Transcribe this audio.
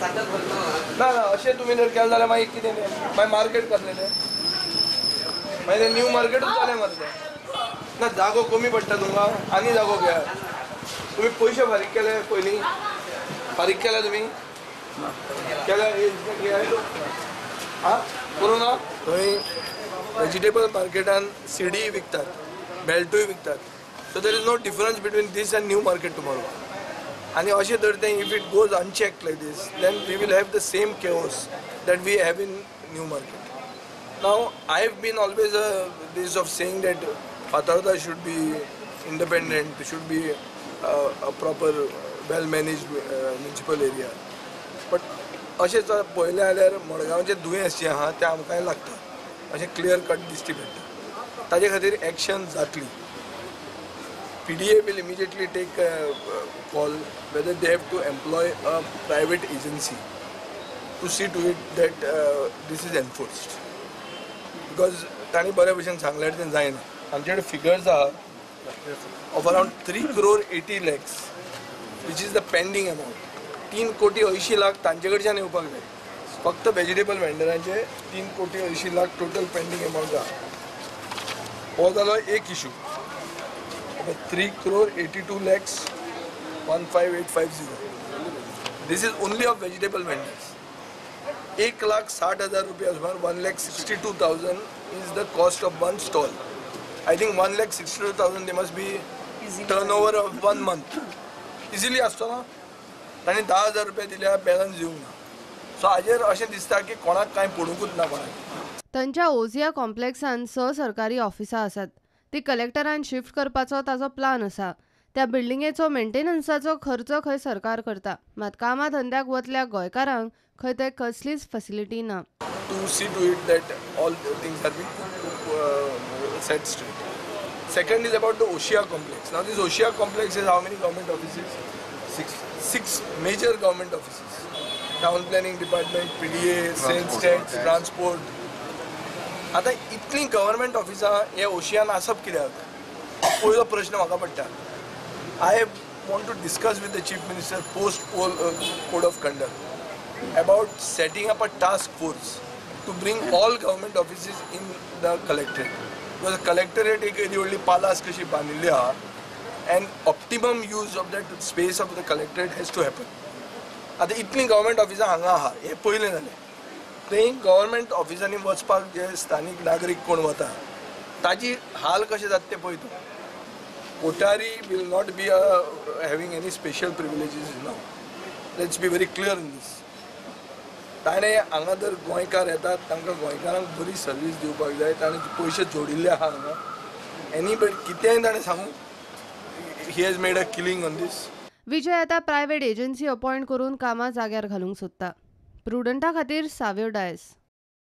ना ना, अशें तुमी जर केलें जाल्यार मागीर कितें, मागीर मार्केट कसलें तें? मागीर तें न्यू मार्केटूच जालें मरे तें. ना, जागो कमी पडटा तुमकां, आनी जागो घेयात. तुमी पयशे फारीक केले पयलीं? फारीक केले तुमी? केले आं? करूं ना? थंय वेजिटेबल मार्केटान सीडी विकतात, बेल्टूय विकतात. So there is no difference between this and new market tomorrow. आनी अशें तर तें if it goes unchecked like this, then we will have the same chaos that we have in new market. Now I have been always a this of saying that Fatorda should be independent, should be a proper well managed municipal area. But अशें जर पळयलें जाल्यार मडगांवचें दुयेंस जें आहा तें आमकांय लागता, अशें क्लियर कट दिश्टी पडटा. ताजे खातीर एक्शन जातली. PDA will immediately take a call whether they have to employ a private agency to see to it that this is enforced. Because तांणी बऱ्या भशेन सांगल्यार तें जायना. आमचे कडेन फिगर्स आहा of around 3 crore 80 lakhs, which is the pending amount. 3 कोटी 80 लाख तांचे कडच्यान येवपाक जाय. फक्त वेजिटेबल वेंडरांचे 3 कोटी 80 लाख टोटल पेंडींग अमावंट आहा. हो जालो एक issue. 3 crore 82 lakhs 15850. This is only of vegetable vendors. 1,60,000 रुपया सुमार 1,62,000 is the cost of one stall. I think 1,62,000 they must be turnover of 1 month. Easily आसतो ना. तांणी 10,000 रुपया दिल्या, बॅलन्स दिवंक ना. सो हाजेर अशें दिसता की कोणाक कांय पडुंकूच ना कोणाक. थंयच्या ओझिया कॉम्प्लेक्सान 6 सरकारी ऑफिसां आसात. ती कलेक्टरान शिफ्ट करपाचो ताजो प्लान आसा. त्या बिल्डिंगेचो मेंटेनन्साचो खर्च खंय सरकार करता, मात कामा धंद्याक वतल्या गोंयकारांक खंय थंय कसलीच फॅसिलिटी ना. To see to it that all things are been set straight. Second is about the Oshea complex. Now this Oshea complex is how many government offices? 6 major government offices. Town planning department, PDA, sales tax, transport. आतां इतलीं government ऑफिसां हे ओशियान आसप कित्याक, पयलो प्रश्न म्हाका पडटा. I want to discuss with the chief minister post poll code of conduct about setting up a task force to bring all government offices in the collectorate. Because collectorate एक येदी व्हडली पालास कशी बांदिल्ली आहा, and optimum use of that space of the collectorate has to happen. आतां इतलीं government ऑफिसां हांगा आहा हें पयलें जालें. थंय गव्हर्मेंट ऑफिसांनी वचपाक जे स्थानीक नागरीक कोण वता ताजी हाल कशें जाता तें पळय तूं. Kothari will not be having any special privileges now. Let's be very clear in this. ताणें हांगा जर गोंयकार येतात तांकां गोंयकारांक बरी सर्वीस दिवपाक जाय. ताणें पयशे जोडिल्ले आहा हांगा. एनीबडी कितेंय ताणें सांगू, he has made a killing on this. Vijay आतां प्रायव्हेट एजन्सी अपॉयंट करून कामां जाग्यार घालूंक सोदता. प्रुडंटा खातीर साव्यो डायस.